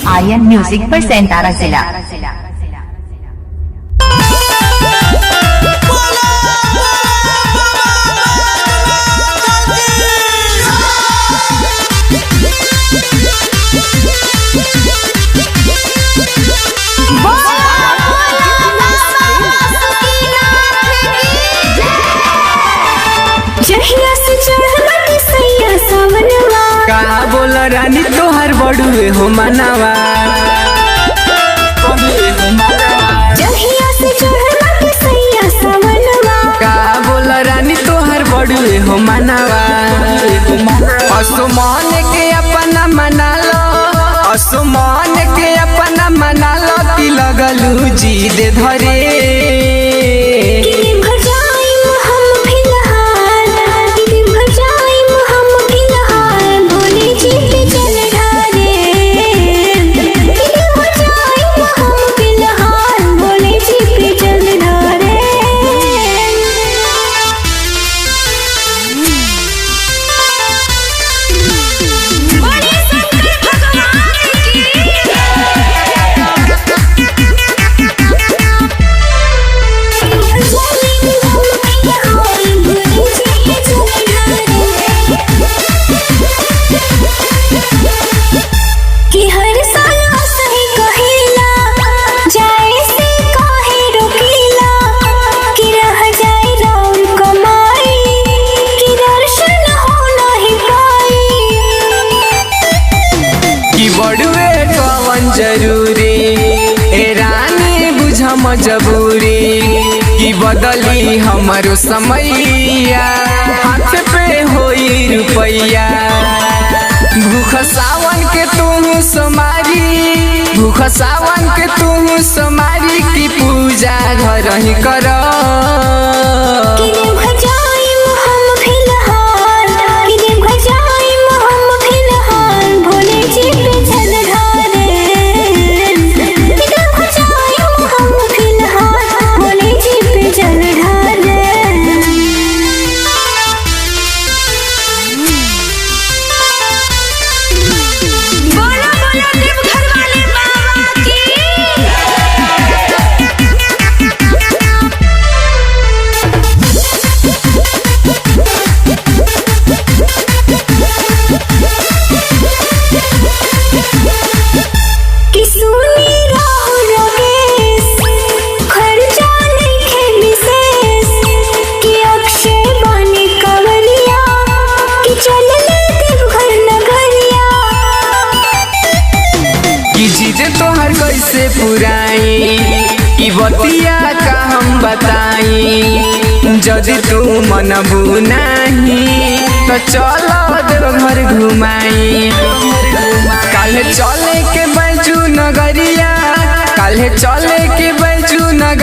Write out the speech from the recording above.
Aryan music पर Centara जिला। जहिया से चढ़ल सैया सावनवा। का बोल रानी तोहर बड़ुए हो मनावा। जहिया से चढ़ल सैया सावनवा। का बोल रानी तोहर बड़ुए हो मनावा। असुमान के अपना मना लो, असुमान के अपना मना लो, ती लगलू जीद धरे। कि भर जाइम हम फिलहाल, कि भर जाइम हम फिलहाल, भोले जी पे चल ढारे। कि भर जाइम हम फिलहाल, भोले जी पे चल ढारे। बड़े शंकर भगवान की। कि हर साल सही कहेला, जाए से काहे रोकेला, कि रह जाए राउर कमाई, कि दर्शन हो नहीं पाई। कि बड़ुए कवन जरूरी ए रानी, बुझ मजबूरी, कि बदली हमारो समैया, हाथ पे होई रुपैया। भूख सावन के तू सोमारी, भूख सावन के तू सोमारी, की पूजा घर ही कर। कि देवघर जाइम हम फिलहाल, कि देवघर जाइम हम फिलहाल, भोले जी पे जल ढारे। कि देवघर जाइम हम फिलहाल, भोले जी पे जल ढारे। बोलो बोलो देवघर वाले बाबा की। कि सुनी राहुल रमेश, खर्चा नइखे विशेष, कि अक्षय बानी कंवरिया, कि चलले देवघर नगरिया। कि जीजे तोहर कैसे पुराई, कि बतिया का हम बताई। जदि तू मनबू नाही तो चल देवघर घुमाई। काल्हे चले के बैजू नगरिया, काल्हे चले के बैजू नगरिया।